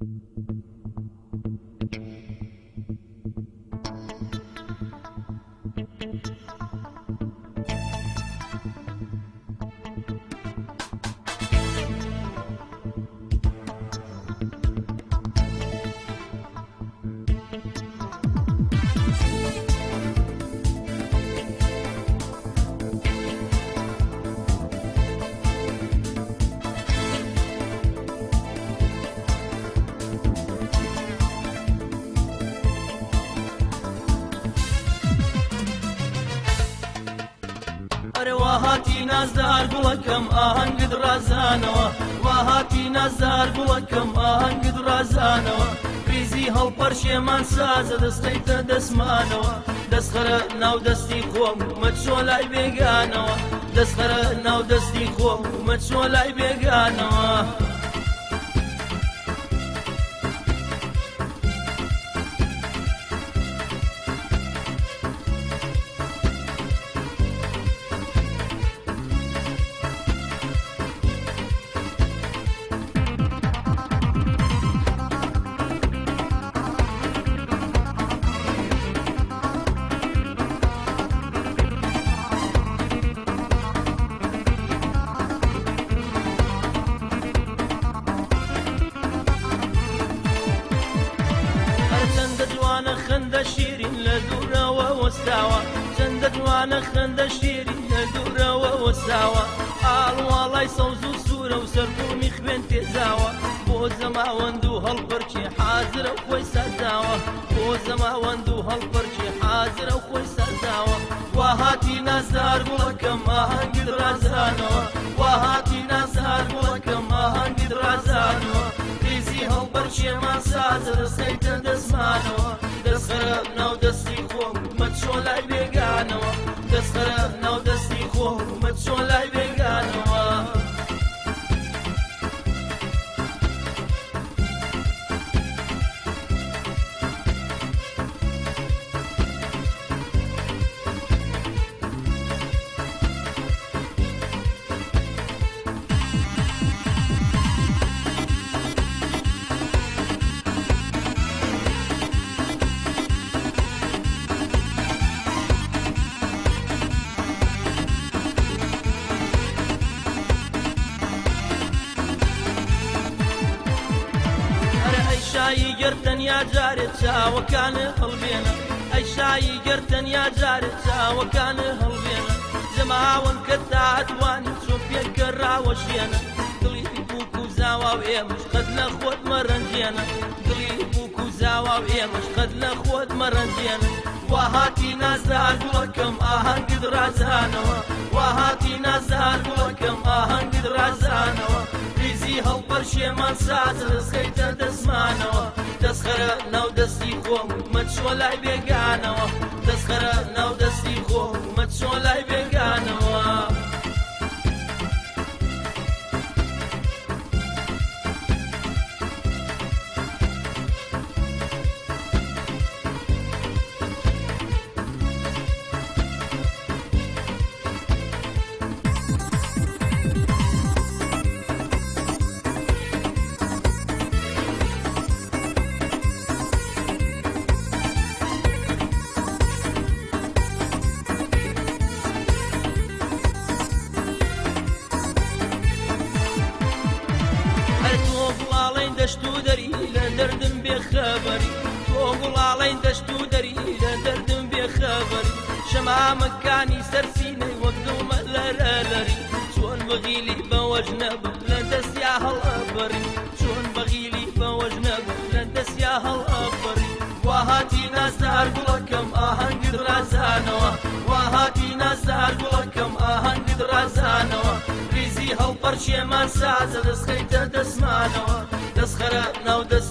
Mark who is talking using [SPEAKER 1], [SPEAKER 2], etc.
[SPEAKER 1] ئەرێ وا هاتی نازدار گوڵەکەم ئاهەنگت ڕازانەوە، واهاتی نازدار گوڵەکەم ئاهەنگت ڕازانەوە، ریزی هەڵپەرشێمان سازە دەستخەیتە دەستمانەوە، دەستخەرە ناو دەستی خۆم مەچۆ لای بێگانەوە، دەستخەرە ناو دەستی خۆم مەچۆ لای بێگانەوە. هەرچەندە جوانە خەندە شیرین لە دوورەوە وەستاوە، چەندە جوانە خەندە شیرین لە دوورەوە وەستاوە، ئاڵواڵای سەوز و سوورە و سەرکوڵمی خوێن تێزاوە، بۆ زەماوەند و هەڵپەرچی حازرە و خۆی سازاوە، بۆ زەماوەند و هەڵپەرچی حازرە و خۆی سازاوە. واهاتی نازدار گوڵەکەم ئاهەنگت ڕازانەوە، واهاتی نازدار گوڵەکەم ئاهەنگت ڕازانەوە، ریزی هەڵپەرچێمان سازە دەستخەیتە دەستمانەوە، دەستخەرە ناو دەستی خۆم مەچۆ لای بێگانەوە، دەستخەرە ناو دەستی خۆم مەچۆ لای بێگانەوە. شایی گەر تەنیا جارێت چاوەکانە هەڵبێنە، ئەی شایی گەر تەنیا جارێت چاوەکانە هەڵبێنە، جەماوەن کە تاتوانی چۆن پێکە ڕاوەشێنە، دڵی بووک و زاوا و ئێمەش قەت لە خۆت مەڕەنجێنە، دڵی بووک و زاوا و ئێمەش قەت لە خۆت مەڕەنجێنە. واهاتی نازدار گوڵەکەم ئاهەنگت ڕازانەوە، واهاتی نازدار گوڵەکەم ئاهەنگت ڕازانەوە، ریزی هەڵپەرشێمان سازە دەستخەیتە دەستمانەوە، دەستخەرە ناو دەستی خۆم مەچۆ لای بێگانەوە، دەستخەرە ناو دەستی خۆم مەچۆ لای بێگانەوە. دەشت و دەری لە دەردم بێخەبەری، تۆ گوڵاڵین دەشت و دەری لە دەردم بێخەبەری، شەمامەکانی سەرسینەی وەک دڵمە لەرەلەری، چۆن بەغیلی بەوەش نەبم لە دەستیا هەڵئەبەری، چۆن بەغیلی بەوەش نەبم لە دەستیا هەڵئەبەری. واهاتی نازدار گوڵەکەم ئاهەنگت ڕازانەوە، واهاتی نازدار گوڵەکەم ئاهەنگت ڕازانەوە، ریزی هەڵپەرچێمان سازە دەستخەیتە دەستمانەوە، دەستخەرە ناو دەستی